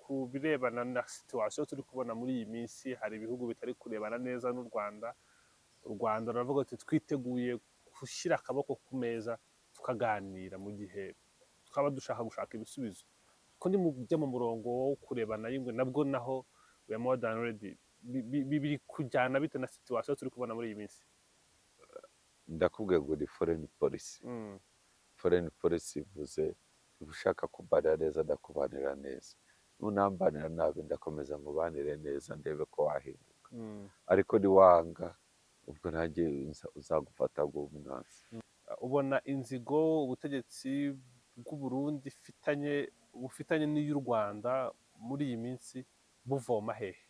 Ku birebana na situation turi kubona muri iyi minsi, hari ibihugu bitari kurebana neza n'u Rwanda. U Rwanda ruravuga ati twiteguye gushyira akaboko ku meza tukaganira mu gihe twaba dushaka gushaka ibisubizo, ko nimujya mu murongo wo kurebana y'ingwe nabwo naho we are more than ready. Biri kujyana bite na situation turi kubona muri iyi minsi? Ndakubwiye ngo ni foreign policy. Foreign policy ivuze niba ushaka kumbanira neza, ndakubanira neza, nunambanira nabi ndakomeza nkubanire neza ndebe ko wahinduka. Ariko niwanga, ubwo nanjye uzagufata nk'umwanzi. Ubona inzigo ubutegetsi bw'u Burundi bufitanye n'iy'u Rwanda muri iyi minsi buvoma hehe?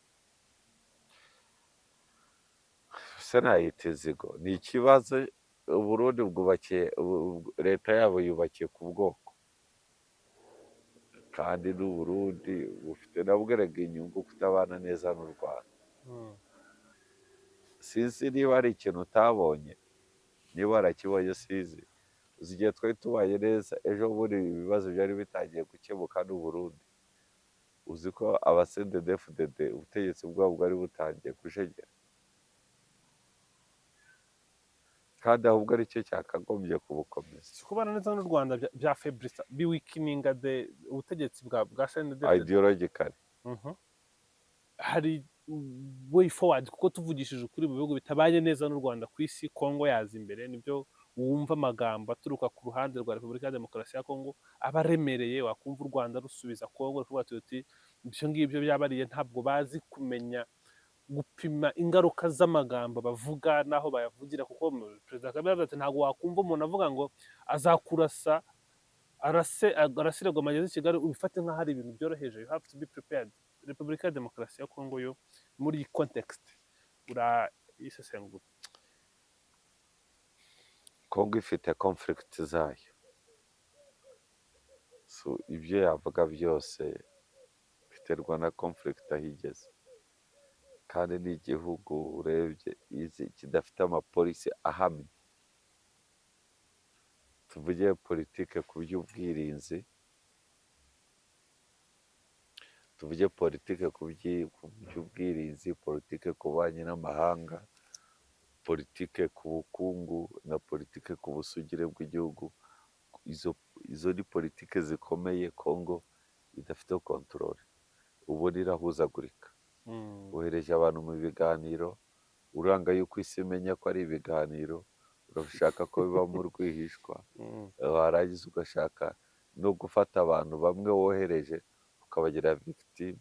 Se nayita inzigo? Ni ikibazo Uburundi bwubakiye, leta yabo yubakiye ku bwoko, kandi n'Uburundi bufite nabwo erega inyungu kutabana neza n'u Rwanda. Sinzi niba ari ikintu utabonye, niba warakibonye sinzi. Uzi igihe twari tubanye neza, ejo bundi ibibazo byari bitangiye gukemuka n'Uburundi, uzi ko aba CNDD-FDD ubutegetsi bwabo bwari butangiye kujegera, kandi ahubwo aricyo cyakagombye kubukomeza. Si kubana neza n'u Rwanda bya febrisa biweakeninga the ubutegetsi bwa CNDD? Ideologically. Hari way forward? Kuko tuvugishije ukuri, mu bihugu bitabanye neza n'u Rwanda ku isi, Kongo yaza imbere. Nibyo wumva amagambo aturuka ku ruhande rwa Repubulika ya Demokarasi ya Kongo aba aremereye, wakumva u Rwanda rusubiza Kongo rukavuga tuti ibyo ngibyo byabariye ntabwo bazi kumenya gupima ingaruka z'amagambo bavuga n'aho bayavugira, kuko Perezida Kagame yavuze ati ntabwo wakumva umuntu avuga ngo azakurasa arase arasire Goma ageze i Kigali ubifate nk'aho ari ibintu byoroheje. You have to be prepared. Repubulika ya Demokarasi ya Kongo yo muri iyi context urayisesengura? Kongo ifite conflict zayo, so ibyo yavuga byose biterwa na conflict aho igeze, kandi ni igihugu urebye izi kidafite amapolicy ahamye. Tuvuge politike ku by'ubwirinzi, tuvuge politike ku by'ubwirinzi, politike ku bubanyi n'amahanga, politike ku bukungu na politike ku busugire bw'igihugu. Izo ni politike zikomeye Kongo idafite control, ubona irahuzagurika. Wohereje abantu mu biganiro, uranga yuko isi imenya ko ari ibiganiro, urashaka ko bibamo rwihishwa, warangiza ugashaka no gufata abantu bamwe wohereje ukabagira victime.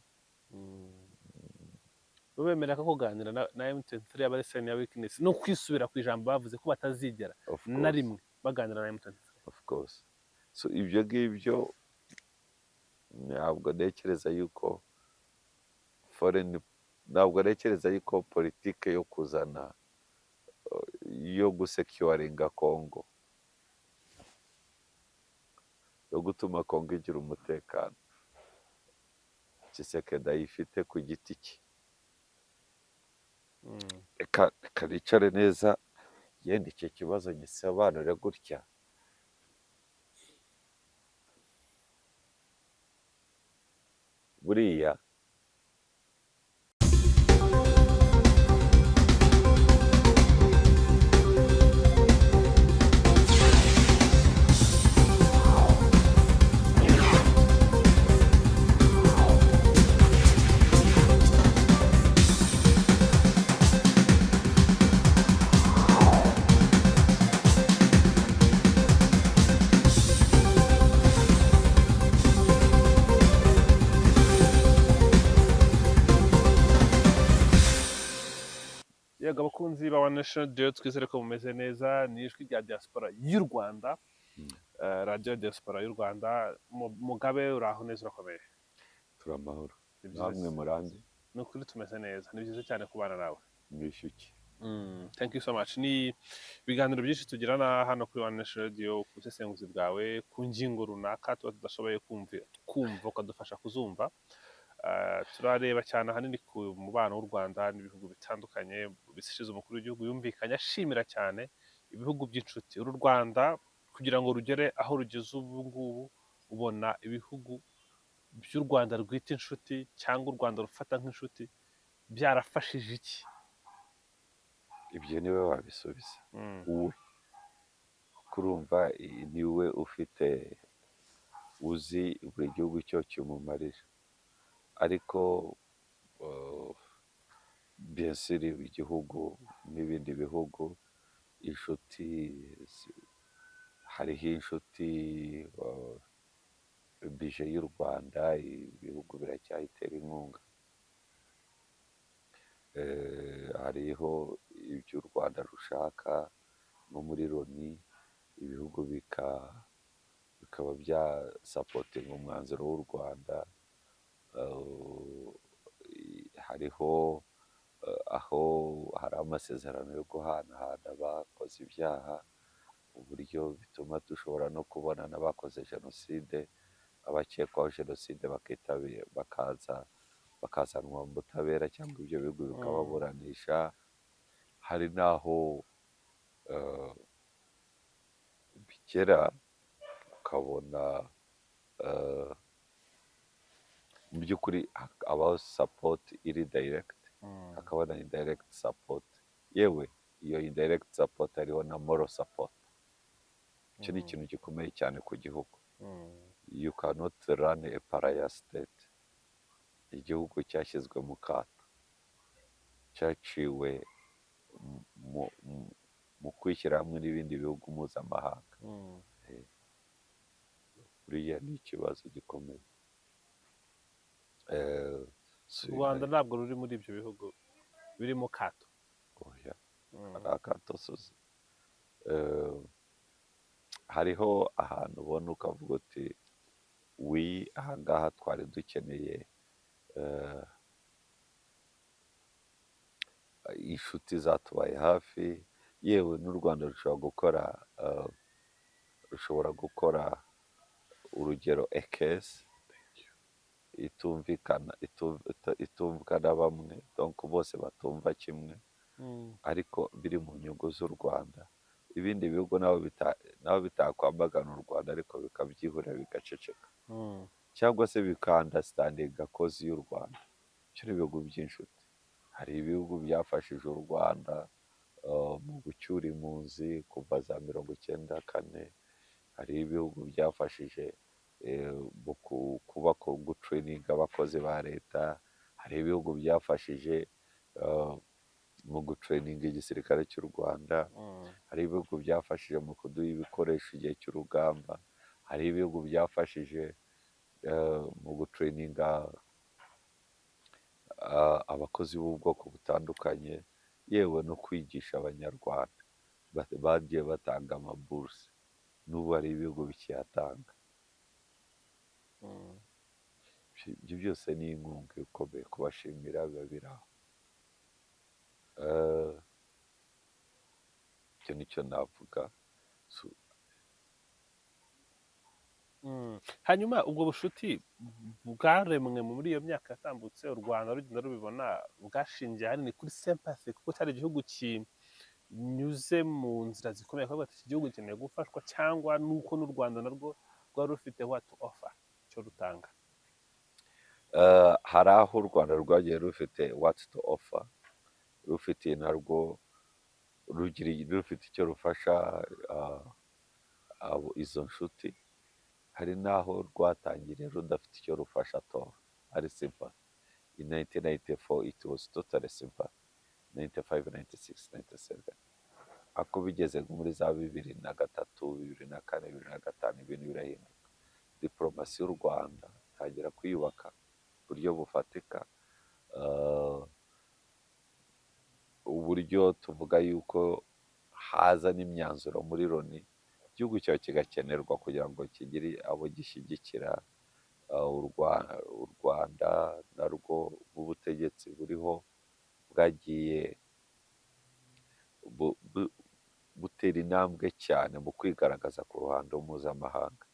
Bemera ko kuganira na M23 aba ari sign ya weakness no kwisubira ku ijambo bavuze ko batazigera Of na course. rimwe baganira na M23. Of course. So ibyo ngibyo ntabwo ntekereza yuko foreign, ntabwo ntekereza yuko politike yo kuzana yo gusecuringa Kongo, yo gutuma Kongo igira umutekano, Tshisekedi ayifite ku giti cye. Reka nicare neza, yenda icyo kibazo gisobanure gutya. Buriya Yego, abakunzi ba One Nation Radio, twizere ko mumeze neza. Ni ijwi rya diaspora y'u Rwanda, radiyo diaspora y'u Rwanda. Mugabe, uraho neza, urakomeye? Turi amahoro. Ni byiza. Namwe murande? Ni ukuri tumeze neza, ni byiza cyane kubana nawe. Mwishyuke. Thank you so much. Ni ibiganiro byinshi tugirana hano kuri One Nation Radio ku busesenguzi bwawe ku ngingo runaka tuba tudashoboye kumva ukadufasha kuzumva. Turareba cyane ahanini ku mubano w'u Rwanda n'ibihugu bitandukanye. Bishize umukuru w'igihugu yumvikanye ashimira cyane ibihugu by'inshuti. Uru Rwanda kugira ngo rugere aho rugeze ubu ngubu, ubona ibihugu by'u Rwanda rwita inshuti cyangwa u Rwanda rufata nk'inshuti byarafashije iki? Ibyo niwe wabisubiza wowe, kuko urumva niwe ufite, uzi buri gihugu icyo kimumarira. Ariko bien sûr, igihugu n'ibindi bihugu, inshuti hariho inshuti, budget y'u Rwanda ibihugu biracyayitera inkunga. Hariho ibyo u Rwanda rushaka nko muri Loni, ibihugu bikaba byasupportinga umwanzuro w'u Rwanda. Hariho aho hari amasezerano yo guhanahana abakoze ibyaha, uburyo bituma dushobora no kubona n'abakoze jenoside, abakekwaho jenoside bakitabira, bakaza bakazanwa mu butabera cyangwa ibyo bihugu bikababuranisha. Hari n'aho bigera ukabona mu by'ukuri habaho support iri direct, hakaba na indirect support. Yewe, iyo indirect support hariho na moral support. Icyo ni ikintu gikomeye cyane ku gihugu. You cannot run a pariah state, igihugu cyashyizwe mu kato, cyaciwe mu kwishyira hamwe n'ibindi bihugu mpuzamahanga. Buriya ni ikibazo gikomeye. U Rwanda ntabwo ruri muri ibyo bihugu biri mu kato. Oya, hari akato sozi. Hariho ahantu ubona ukavuga uti: "Wi, ahangaha twari dukeneye inshuti zatubaye hafi." Yewe, n'u Rwanda rushobora gukora rushobora gukora urugero ekesi itumvikana, itumvwa na bamwe, donc bose batumva kimwe, ariko biri mu nyungu z'u Rwanda. Ibindi bihugu nabo bitakwamagana u Rwanda, ariko bikabyihorera, bigaceceka, cyangwa se bikaunderstandinga cause y'u Rwanda. Ibyo ni ibihugu by'inshuti. Hari ibihugu byafashije u Rwanda mu gucyura impunzi kuva za 94. Hari ibihugu byafashije mu kuba gutraininga abakozi ba leta. Hari ibihugu byafashije mu gutraininga igisirikare cy'u Rwanda. Hari ibihugu byafashije mu kuduha ibikoresho igihe cy'urugamba. Hari ibihugu byafashije mu gutraininga abakozi b'ubwoko butandukanye, yewe no kwigisha Abanyarwanda. Bagiye batanga amaburuse, n'ubu hari ibihugu bikiyatanga. Ibyo byose ni inkunga ikomeye, kubashimira biba biri aho. Icyo nicyo navuga. Hanyuma ubwo bushuti bwaremwe muri iyo myaka yatambutse, u Rwanda rugenda rubibona, bwashingiye ahanini kuri sympathy, kuko cyari igihugu kinyuze mu nzira zikomeye, kuvuga ati iki gihugu gikeneye gufashwa, cyangwa nuko n'u Rwanda narwo rwari rufite what to offer, icyo rutanga? Hari aho u Rwanda rwagiye rufite what to offer, rufitiye narwo rugira, rufite icyo rufasha izo nshuti. Hari n'aho rwatangiriye rudafite icyo rufasha at all, ari sympathy. In 1994 it was totally sympathy, 95, 96, 97. Ako bigeze nko muri za 2003, 2004, 2005, ibintu birahinduka. Diporomasi y'u Rwanda itangira kwiyubaka ku buryo bufatika. Uburyo tuvuga yuko haza n'imyanzuro muri Loni, igihugu cyawe kigakenerwa kugira ngo kigire abo gishyigikira. U Rwanda narwo rw'ubutegetsi buriho bwagiye butera intambwe cyane mu kwigaragaza ku ruhando mpuzamahanga,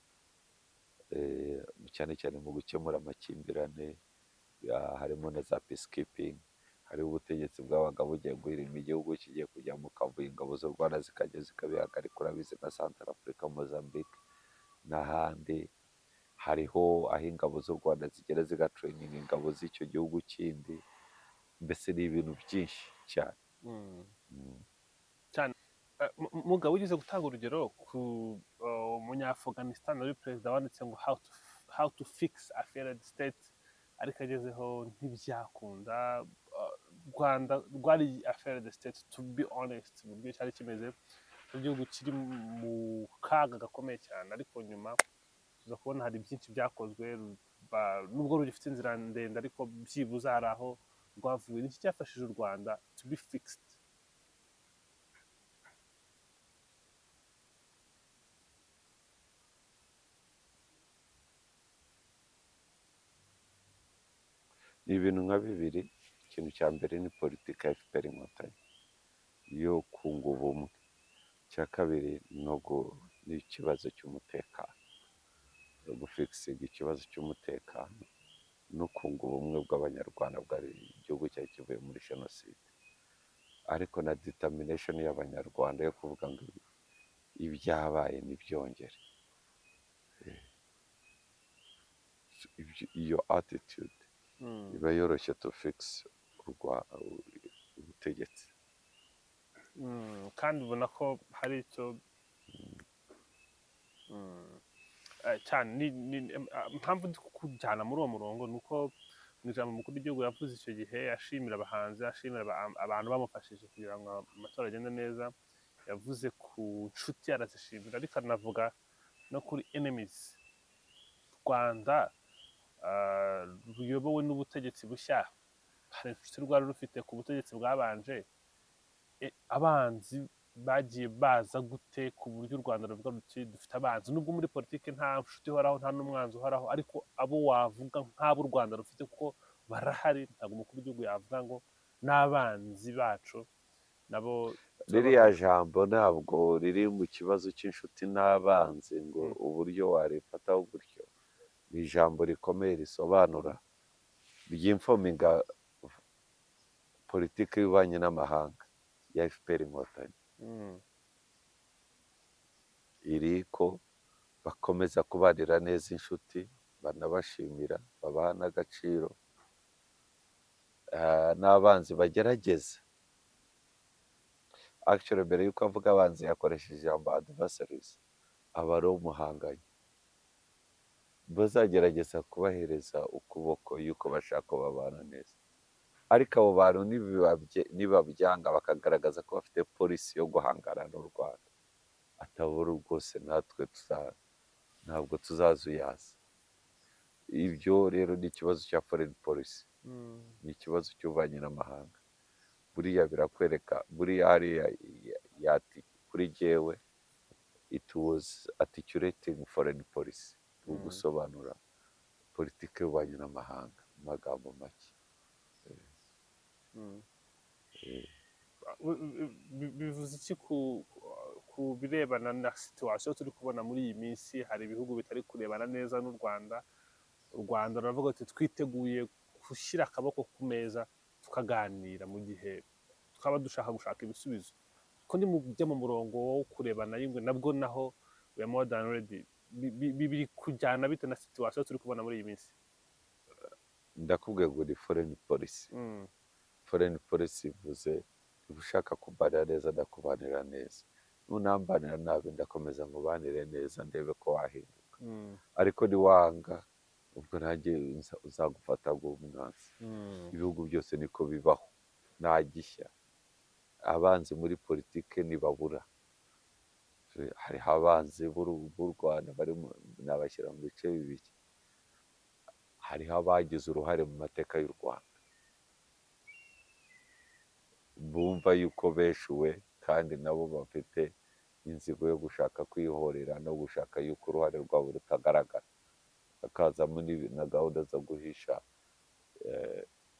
cyane cyane mu gukemura amakimbirane, harimo na za peacekeeping. Hariho ubutegetsi bwabaga bugiye guhirima, igihugu kigiye kujya mu kavuyo, ingabo z'u Rwanda zikajya zikabihagarika. Urabizi nka Central Africa, Mozambique n'ahandi. Hariho aho ingabo z'u Rwanda zigera zigatraininga ingabo z'icyo gihugu kindi. Mbese ni ibintu byinshi cyane. Cyane. Mugabo, wigeze gutanga urugero ku Munyaafghanistan wari perezida wanditse ngo How to Fix a Failed State, ariko agezeho ntibyakunda. Rwanda rwari a failed state, to be honest, mu buryo cyari kimeze, igihugu kiri mu kaga gakomeye cyane, ariko nyuma tuza kubona hari byinshi byakozwe, nubwo rugifite inzira ndende, ariko byibuze hari aho rwavuye. Niki cyafashije u Rwanda to be fixed? Ni ibintu nka bibiri. Ikintu cya mbere ni politiki ya FPR Inkotanyi yo kunga ubumwe. Icya kabiri ni ikibazo cy'umutekano, gufixinga ikibazo cy'umutekano no kunga ubumwe bw'Abanyarwanda bwari igihugu cyari kivuye muri jenoside, ariko na determination y'Abanyarwanda yo kuvuga ngo ibyabaye ntibyongere. Iyo attitude iba yoroshye to fix ubutegetsi. Kandi ubona ko hari icyo cyane impamvu ndi kukujyana muri uwo murongo ni uko mu ijambo umukuru w'igihugu yavuze icyo gihe ashimira abahanzi, ashimira abantu bamufashije kugira ngo amatora agende neza, yavuze ku nshuti arazishimira, ariko anavuga no kuri enemies. Rwanda ruyobowe n'ubutegetsi bushya, hari inshuti rwari rufite ku butegetsi bwabanje. Abanzi bagiye baza gute ku buryo u Rwanda ruvuga ruti dufite abanzi, nubwo muri politiki nta nshuti ihoraho, nta n'umwanzi uhoraho, ariko abo wavuga nk'abo u Rwanda rufite, kuko barahari, ntabwo umukuru w'igihugu yavuga ngo n'abanzi bacu nabo. Ririya jambo ntabwo riri mu kibazo cy'inshuti n'abanzi ngo uburyo warifataho gutyo. Ni ijambo rikomeye risobanura, ryinforminga politiki y'ububanyi n'amahanga ya FPR Inkotanyi, iri ko bakomeza kubanira neza inshuti, banabashimira, babaha n'agaciro, n'abanzi bagerageza. Actually, mbere y'uko avuga abanzi yakoresheje ijambo adversaries, aba ari umuhanganye, bazagerageza kubahereza ukuboko y'uko bashaka ko babana neza, ariko abo bantu nibabyanga bakagaragaza ko bafite policy yo guhangana n'u Rwanda, atabura rwose natwe ntabwo tuzazuyaza. Ibyo rero ni ikibazo cya foreign policy, ni ikibazo cy'ububanyi n'amahanga. Buriya birakwereka, buriya hariya yati kuri jyewe it was articulating foreign policy, ni ugusobanura politiki y'ububanyi n'amahanga mu magambo make. Bivuze iki ku birebana na situation turi kubona muri iyi minsi? Hari ibihugu bitari kurebana neza n'u Rwanda. U Rwanda ruravuga ati twiteguye gushyira akaboko ku meza tukaganira mu gihe twaba dushaka gushaka ibisubizo, ko nimujya mu murongo wo kurebana y'ingwe nabwo naho we are more than ready. Biri kujyana bite na situation turi kubona muri iyi minsi? Ndakubwiye ngo ni foreign policy. Foreign policy ivuze niba ushaka kumbanira neza ndakubanira neza, nunambanira nabi ndakomeza nkubanire neza ndebe ko wahinduka, ariko niwanga ubwo nanjye uzagufata nk'umwanzi. Ibihugu byose niko bibaho, nta gishya. Abanzi muri politike ntibabura. Hariho abanzi b'u Rwanda barimo nabashyira mu bice bibiri. Hariho abagize uruhare mu mateka y'u Rwanda bumva yuko beshuwe, kandi nabo bafite inzigo yo gushaka kwihorera no gushaka yuko uruhare rwabo rutagaragara, hakazamo na gahunda zo guhisha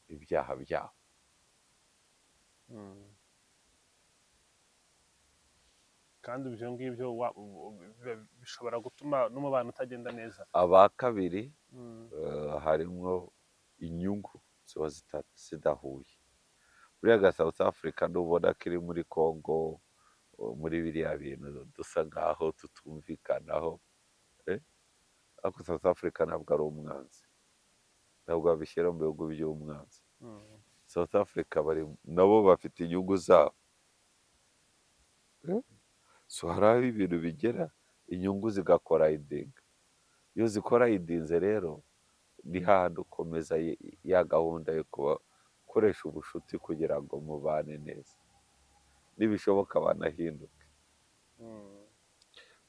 ibyaha byabo. Kandi ibyo ngibyo bishobora gutuma n'umubano utagenda neza. Aba kabiri, harimo inyungu ziba zidahuye. Buriya ga South Africa nubona ko iri muri Congo, muri biriya bintu dusa nkaho tutumvikanaho. Ariko South Africa ntabwo ari umwanzi, ntabwo babishyira mu bihugu by'umwanzi. South Africa bari nabo bafite inyungu zabo. So hari aho ibintu bigera inyungu zigacollidinga. Iyo zicollidinze rero ni hahandi ukomeza ya gahunda yo kuba gukoresha ubushuti kugira ngo mubane neza, nibishoboka banahinduke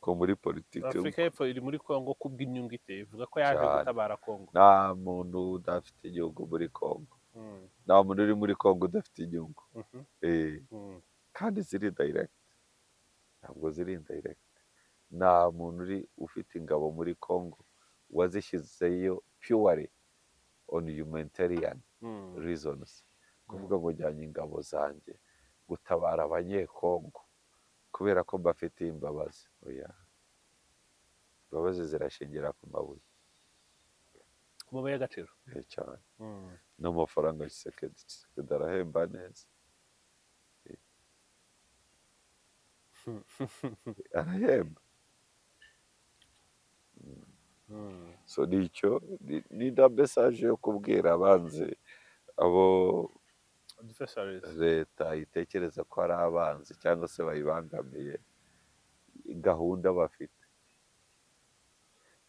ko muri politiki. Afurika y'Epfo iri muri Kongo kubw'inyungu iteye, ivuga ko yaje Cyane. gutabara Kongo. Nta muntu udafite inyungu muri Congo. Nta muntu uri muri Congo udafite inyungu. Kandi ziri direct, ntabwo ziri indirect. Nta muntu uri ufite ingabo muri Congo wazishyizeyo purely on humanitarian reasons, kuvuga ngo njyanye ingabo zanjye gutabara Abanyekongo kubera ko mbafitiye imbabazi. Oya, imbabazi zirashingira ku mabuye. Ku mabuye y'agaciro. Cyane. N'amafaranga. Tshisekedi arahemba neza, arahemba. So nicyo ni na message yo kubwira abanzi, abo Adversaries. leta itekereza ko ari abanzi cyangwa se bayibangamiye, gahunda bafite.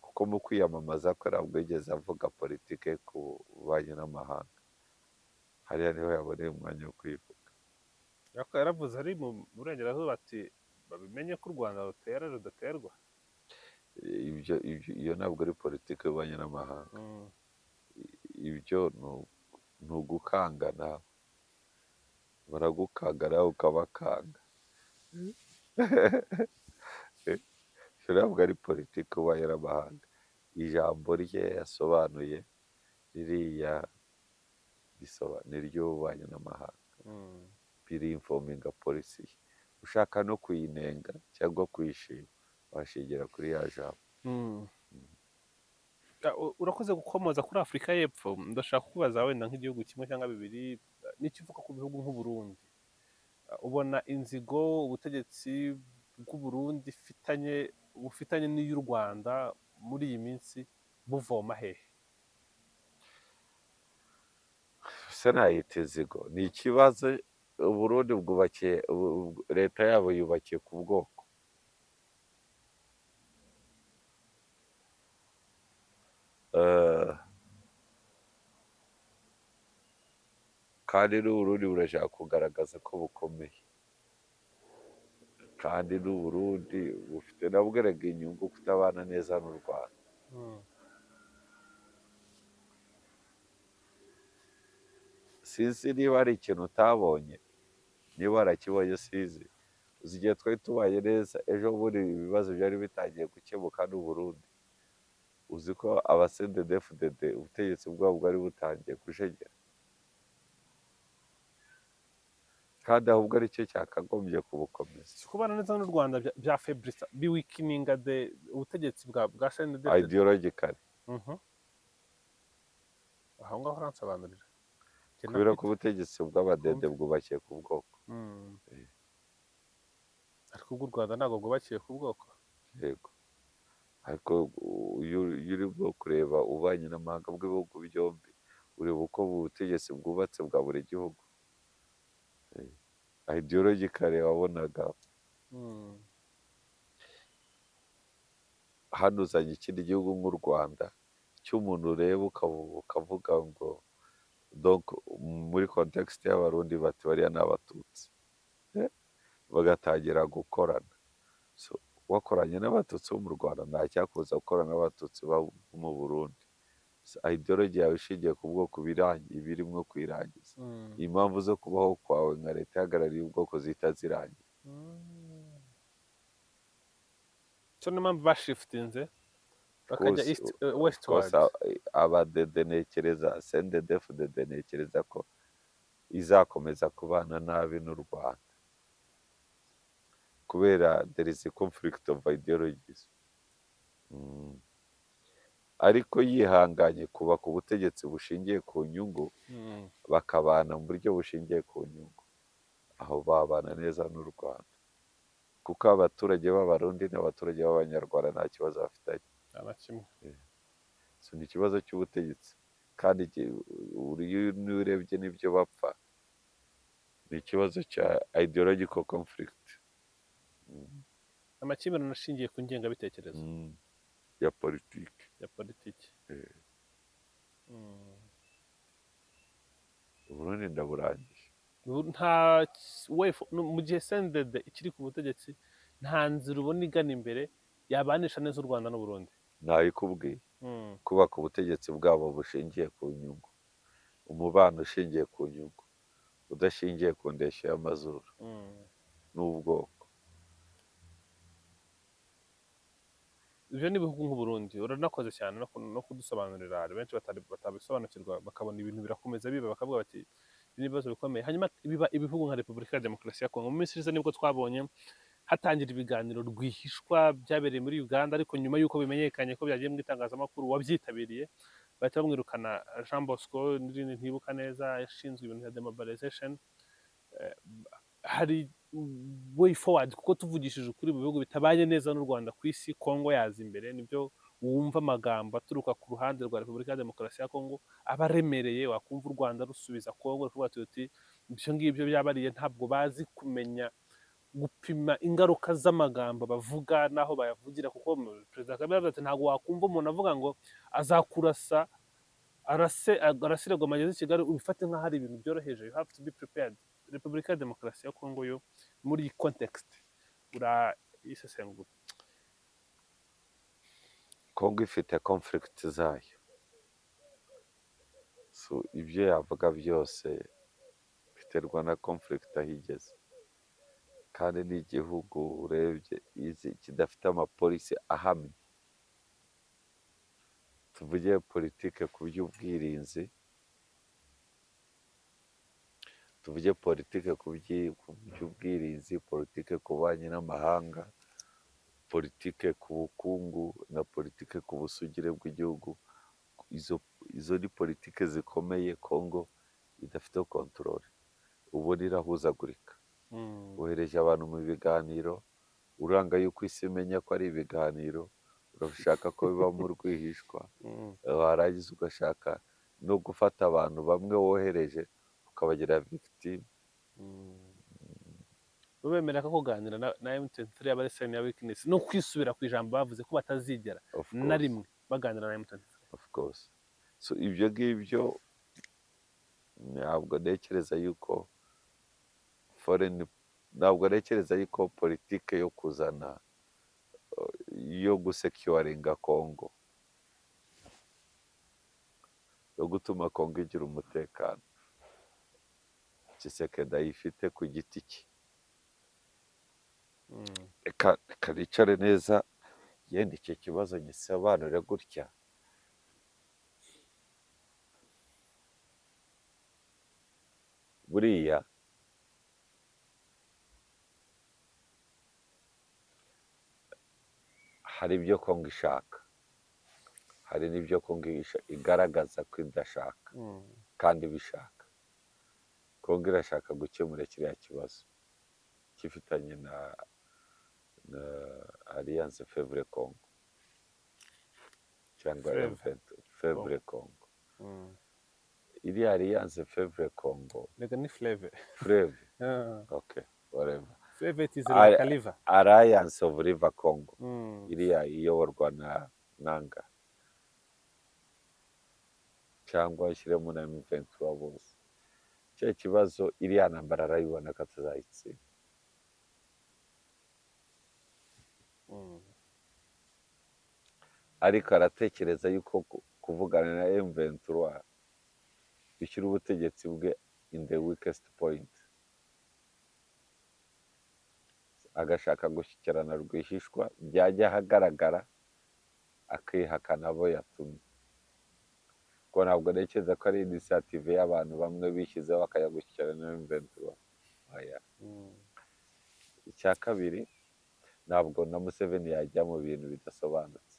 Kuko mu kwiyamamaza kwe ntabwo yigeze avuga politike ku bubanyi n'amahanga. Hariya niho yaboneye umwanya wo kwivuga. Ariko yaravuze ari mu burengerazuba ati babimenye ko u Rwanda rutera rudaterwa. Ibyo iyo ntabwo ari politike y'ububanyi n'amahanga. Ibyo ni ugukanga nawe, baragukanga nawe ukabakanga. Ibyo ntabwo ari politike y'ububanyi n'amahanga. Ijambo rye yasobanuye ririya ni iry'ububanyi n'amahanga. Biri-informinga policy ye. Ushaka no kuyinenga cyangwa kuyishima washingira kuri ya jambo. Urakoze gukomoza kuri Afurika y'Epfo. Ndashaka kukubaza wenda nk'igihugu kimwe cyangwa bibiri, n'icyo uvuga ku bihugu nk'Uburundi. Ubona inzigo ubutegetsi bw'Uburundi bufitanye n'iy'u Rwanda muri iyi minsi buvoma hehe? Se nayita inzigo? Ni ikibazo. Uburundi bwubakiye leta yabo yubakiye ku bwoko. Kandi n'Uburundi burashaka kugaragaza ko bukomeye, kandi n'Uburundi bufite nabwo erega inyungu kutabana neza n'u Rwanda. Sinzi niba hari ikintu utabonye, niba warakibonye sinzi. Uzi igihe twari tubanye neza, ejo bundi ibibazo byari bitangiye gukemuka n'Uburundi, uzi ko aba CNDD-FDD ubutegetsi bwabo bwari butangiye kujegera, kandi ahubwo aricyo cyakagombye kubukomeza. Si kubana neza n'u Rwanda bya faiblissa, biweakeninga the ubutegetsi bwa CNDD? Ideologically. Aho ngaho uransobanurira. Njye Kubera ko nakwita- ubutegetsi bw'abadede bwubakiye ku bwoko. Ariko ubwo u Rwanda ntabwo bwubakiye ku bwoko. Yego, ariko iyo urimo kureba ububanyi n'amahanga bw'ibihugu byombi, ureba uko ubutegetsi bwubatse bwa buri gihugu. Ideologically wabonaga hano uzanye ikindi gihugu nk'u Rwanda cy'umuntu ureba ukavuga ngo donc muri context y'Abarundi bati bariya ni Abatutsi. Bagatangira gukorana. So wakoranye n'Abatutsi bo mu Rwanda, nta cyakubuza gukorana n'Abatutsi bo mu Burundi. So, ideology yawe ishingiye ku bwoko ibirimo kuyirangiza. Impamvu zo kubaho kwawe nka leta ihagarariye ubwoko zihita zirangira. So niyo mpamvu bashiftinze bakajya Rwose, east, westward. Rwose abadede ntekereza, CNDD-FDD ntekereza ko izakomeza kubana nabi n'u Rwanda kubera there is a conflict of ideologies. Ariko yihanganye kubaka ubutegetsi bushingiye ku nyungu, bakabana mu buryo bushingiye ku nyungu, aho babana neza n'u Rwanda, kuko abaturage b'Abarundi n'abaturage b'Abanyarwanda nta kibazo bafitanye. Nta na kimwe. So, ni ikibazo cy'ubutegetsi, kandi iyo urebye n'ibyo bapfa ni ikibazo cya ideological conflict. Amakimbirane ashingiye ku ngengabitekerezo Ya politiki. Ya politiki. Uburundi ndaburangije. Nta way mu gihe CNDD ikiri ku butegetsi, nta nzira ubona igana imbere yabanisha neza u Rwanda n'Uburundi? Ntabikubwiye. Kubaka ubutegetsi bwabo bushingiye ku nyungu, umubano ushingiye ku nyungu, udashingiye ku ndeshyo y'amazuru n'ubwoko. Ibyo ni ibihugu nk'Uburundi. Uranakoze cyane no kudusobanurira. Hari benshi batabisobanukirwa, bakabona ibintu birakomeza biba, bakavuga bati ibi ni ibibazo bikomeye. Hanyuma biba ibihugu nka Repubulika ya Demokarasi ya Kongo. Mu minsi ishize nibwo twabonye hatangira ibiganiro rwihishwa byabereye muri Uganda, ariko nyuma y'uko bimenyekanye ko byagiye mu itangazamakuru, wabyitabiriye bahita bamwirukana, Jean Bosco n'irindi ntibuka neza, yashinzwe ibintu bya demobilization. Hari way forward? Kuko tuvugishije ukuri, mu bihugu bitabanye neza n'u Rwanda ku isi, Kongo yaza imbere. Nibyo wumva amagambo aturuka ku ruhande rwa Repubulika ya Demokarasi ya Kongo aba aremereye, wakumva u Rwanda rusubiza Kongo rukavuga tuti ibyo ngibyo byabariye ntabwo bazi kumenya gupima ingaruka z'amagambo bavuga n'aho bayavugira, kuko Perezida Kagame yavuze ati ntabwo wakumva umuntu avuga ngo azakurasa, arase arasire Goma ageze i Kigali, ubifate nk'aho ari ibintu byoroheje. You have to be prepared. Repubulika ya Demokarasi ya Kongo yo muri iyi context urayisesengura? Kongo ifite conflict zayo, so ibyo yavuga byose biterwa na conflict aho igeze, kandi ni igihugu urebye kidafite amapolicy ahamye. Tuvuge politike ku by'ubwirinzi, tuvuge politike ku by'ubwirinzi, politike ku bubanyi n'amahanga, politike ku bukungu na politike ku busugire bw'igihugu. Izo ni politike zikomeye Kongo idafite control. Ubona irahuzagurika. Wohereje abantu mu biganiro, uranga yuko isi imenya ko ari ibiganiro, urashaka ko bibamo rwihishwa, warangiza ugashaka no gufata abantu bamwe wohereje ukabagira victime. Bemera ko kuganira na M23 aba ari sign ya weakness no kwisubira ku ijambo bavuze ko batazigera Of na course. rimwe baganira na M23. Of course. So ibyo ngibyo, ntabwo ntekereza yuko foreign, ntabwo ntekereza yuko politike yo kuzana, yo gusecuringa Congo, yo gutuma Congo igira umutekano, Tshisekedi ayifite ku giti cye. Reka nicare neza, yenda icyo kibazo gisobanure gutya. Buriya hari ibyo Kongo ishaka, hari n'ibyo Kongo igaragaza ko idashaka kandi ibishaka. Kongo irashaka gukemura kiriya kibazo gifitanye na Alliance Fleuve Congo cyangwa Fleuve. M23 Fleuve Congo. Iriya Alliance Fleuve Congo. Reka ni Fleuve. Fleuve. Ah. Okay, whatever. Fleuve, it is like a river. Alliance of River Congo, iriya iyoborwa na Nanga cyangwa ishyiremo na M23 bose, cya kibazo, iriya ntambara arayibona ko atazayitsinda. Ariko aratekereza yuko kuvugana na M23 bishyira ubutegetsi bwe in the weakest point, agashaka gushyikirana rwihishwa, byajya ahagaragara akihakana abo yatumye, ko ntabwo ntekereza ko ari initiative y'abantu bamwe bishyizeho bakajya gushyikirana na M23. Oya. Icya kabiri, ntabwo na Museveni yajya mu bintu bidasobanutse,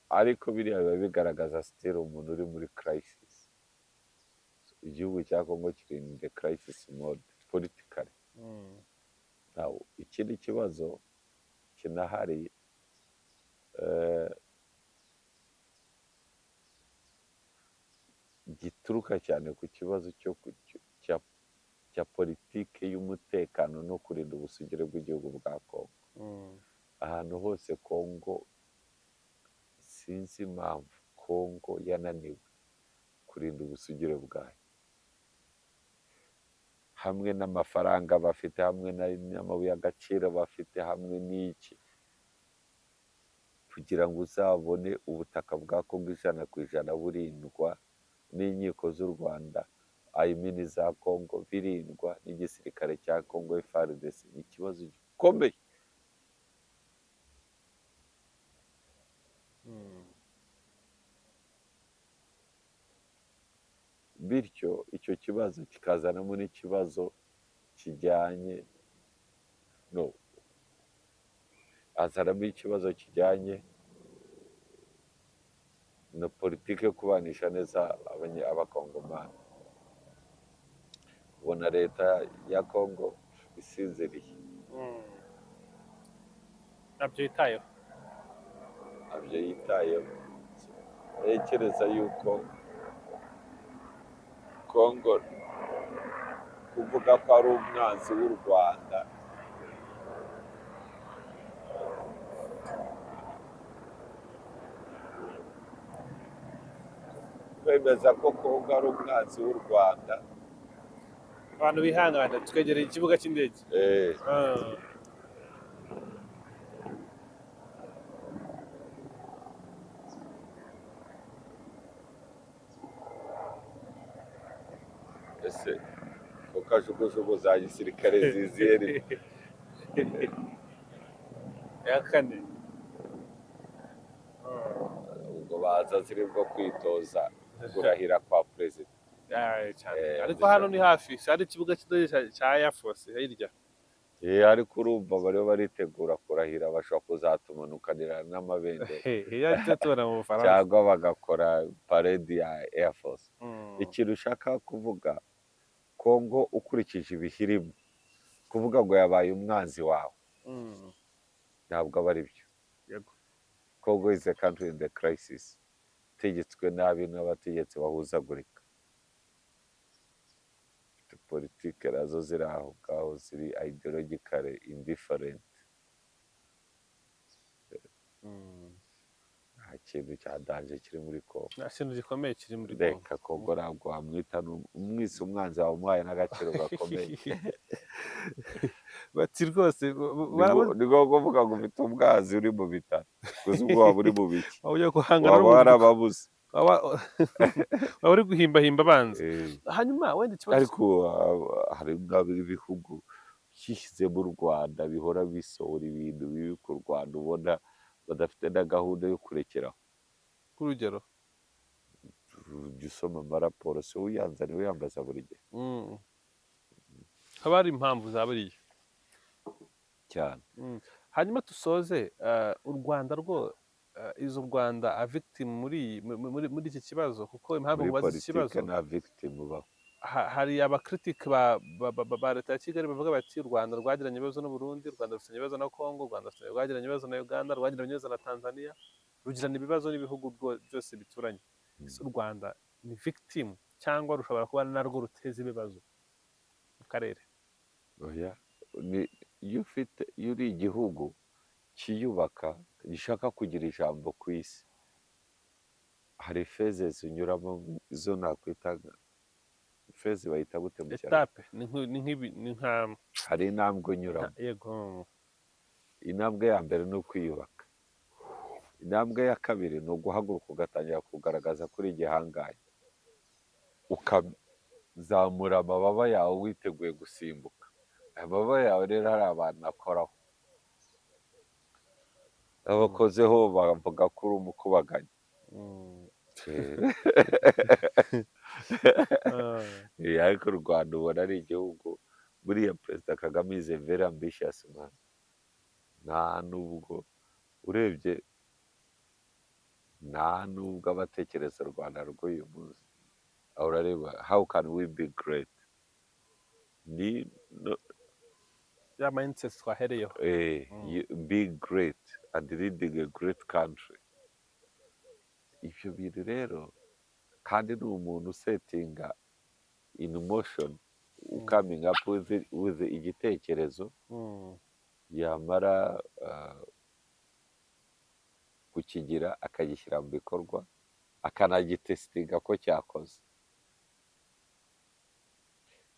ariko biriya biba bigaragaza still umuntu uri muri crisis. Igihugu cya Congo kiri in the crisis mode politically. Now, ikindi kibazo kinahari, eh, gituruka cyane ku kibazo cyo ku- cya cya politiki y'umutekano no kurinda ubusugire bw'igihugu bwa Kongo. Ahantu hose Kongo, sinzi impamvu Kongo yananiwe kurinda ubusugire bwayo, hamwe n'amafaranga bafite, hamwe n'amabuye y'agaciro bafite, hamwe n'iki, kugira ngo uzabone ubutaka bwa Kongo 100% burindwa n'inkiko z'u Rwanda, I mean za Kongo, birindwa n'igisirikare cya Kongo FARDC, ni ikibazo gikomeye. Bityo icyo kibazo kikazanamo n'ikibazo kijyanye no azanamo ikibazo kijyanye na politiki yo kubanisha neza abakongomani. Ubona leta ya Kongo isinziriye. Ntabyo yitayeho. Ntabyo yitayeho. Ntekereza yuko Kongo kuvuga ko ari umwanzi w'u Rwanda, kwemeza ko Kongo ari umwanzi w'u Rwanda. Abantu bihangana, twegereye ikibuga cy'indege. Ese ko kajugujugu za gisirikare ziziye rimwe? Ya kane. Ubwo baza zirimo kwitoza kurahira kwa perezida. Cyane. Ariko hano ni hafi, hari ikibuga cy'indege cya Air Force hirya. Ariko urumva bariho baritegura kurahira, bashobora kuzatumanukanira n'amabendera. Iyo aricyo tubona mu Bufaransa. Cyangwa bagakora parade ya Air Force. Ikintu ushaka kuvuga, Kongo ukurikije ibihirimo, kuvuga ngo yabaye umwanzi wawe, ntabwo aba ari byo. Congo is a country in the crisis, itegetswe nabi n'abategetsi bahuzagurika. Politike nazo ziri aho ngaho, ziri ideologically indifferent. Nta kintu cya danger kiri muri Kongo. Nta kintu gikomeye kiri muri Kongo. Reka, Kongo ntabwo wamwita umwise umwanzi wawe, umuhaye n'agaciro gakomeye. Bati rwose Ni nko kuvuga ngo ufite umwanzi uri mu bitaro, gusa ubwo waba uri mu biki? Waba ugiye guhangana Waba n'umuntu. warababuze. Waba uri guhimbahimba abanzi. Hanyuma wenda ikibazo Ariko hari nk'ibihugu byishyize mu Rwanda bihora bisohora ibintu bibi ku Rwanda, ubona badafite na gahunda yo kurekeraho. Nk'urugero? Ujya usoma amaraporo, se uyanzaniye uyambaza buri gihe? Haba hari impamvu za buriya. Cyane. Hanyuma dusoze, u Rwanda rwo, is u Rwanda a victim muri iki kibazo? Kuko impamvu Muri mubaza iki politike kibazo, nta victim ubaho. Hari abakritike ba leta ya Kigali bavuga bati u Rwanda rwagiranye ibibazo n'u Burundi, u Rwanda rufitanye ibibazo na Congo, u Rwanda rwagiranye ibibazo na Uganda, rwagiranye ibibazo na Tanzania, rugirana ibibazo n'ibihugu byose bituranye. Ese u Rwanda ni victim cyangwa rushobora kuba narwo ruteza ibibazo mu karere? Oya, ni iyo ufite, iyo uri igihugu cyiyubaka, gishaka kugira ijambo ku isi, hari phases unyuramo, izo nakwita phase bayita gute mu Kinyarwanda? Étape, ni nk'ibi, ni nka Hari intambwe unyuramo. Yego. Intambwe ya mbere ni ukwiyubaka. Intambwe ya kabiri ni uguhaguruka ugatangira kugaragaza ko uri igihangange, ukazamura amababa yawe witeguye gusimbuka. Aya mababa yawe rero hari abantu akoraho, abakozeho bavuga ko uri umukubaganyi. Ariko u Rwanda ubona ari igihugu, buriya Perezida Kagame is a very ambitious man. Nta nubwo urebye, nta nubwo aba atekereza u Rwanda rw'uyu munsi, aho urareba how can we be great, ni no, Ya mindset twahereyeho. Be great. and leading a great country. Ibyo bintu rero kandi ni umuntu usettinga in motion, coming up with igitekerezo, yamara kukigira akagishyira mu bikorwa, akanagitestinga ko cyakoze.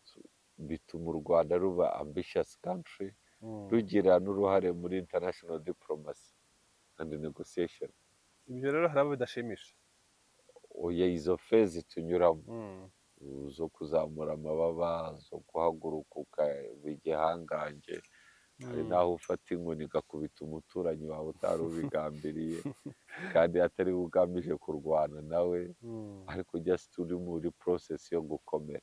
So, bituma u Rwanda ruba ambitious country, rugira n'uruhare muri international diplomacy and negotiation. Ibyo rero hari abo bidashimisha. Oya, izo phase tunyuramo zo kuzamura amababa, zo guhaguruka ukaba igihangange, hari n'aho ufata inkoni igakubita umuturanyi wawe utari ubigambiriye, kandi atari we ugamije kurwana nawe, ariko just uri muri process yo gukomera.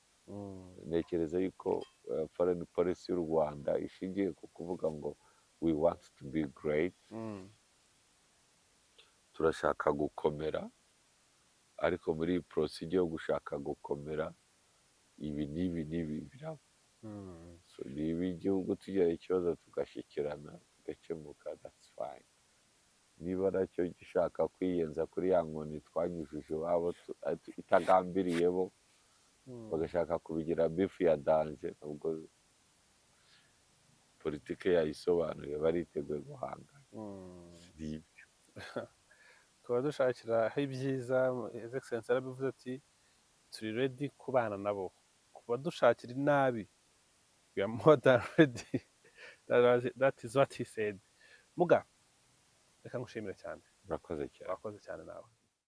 Ntekereza yuko foreign policy y'u Rwanda ishingiye ku kuvuga ngo we want to be great, turashaka gukomera, ariko muri iyi procedure yo gushaka gukomera ibi n'ibi n'ibi biraba. So, niba igihugu tugira ikibazo tugashyikirana bigakemuka, that's fine. Niba nacyo gishaka kwiyenza kuri ya nkoni twanyujije iwabo itagambiriye bo, bagashaka kubigira beef ya danger, nubwo politike yayisobanuye, bariteguye guhangana. Ni ibyo. Tukaba dushakira aho ibyiza. His Excellency yarabivuze ati turi ready kubana nabo, kuba dushakira inabi we are more than ready. That is what he said. Muga, reka ngushimire cyane. Murakoze cyane. Wakoze cyane nawe.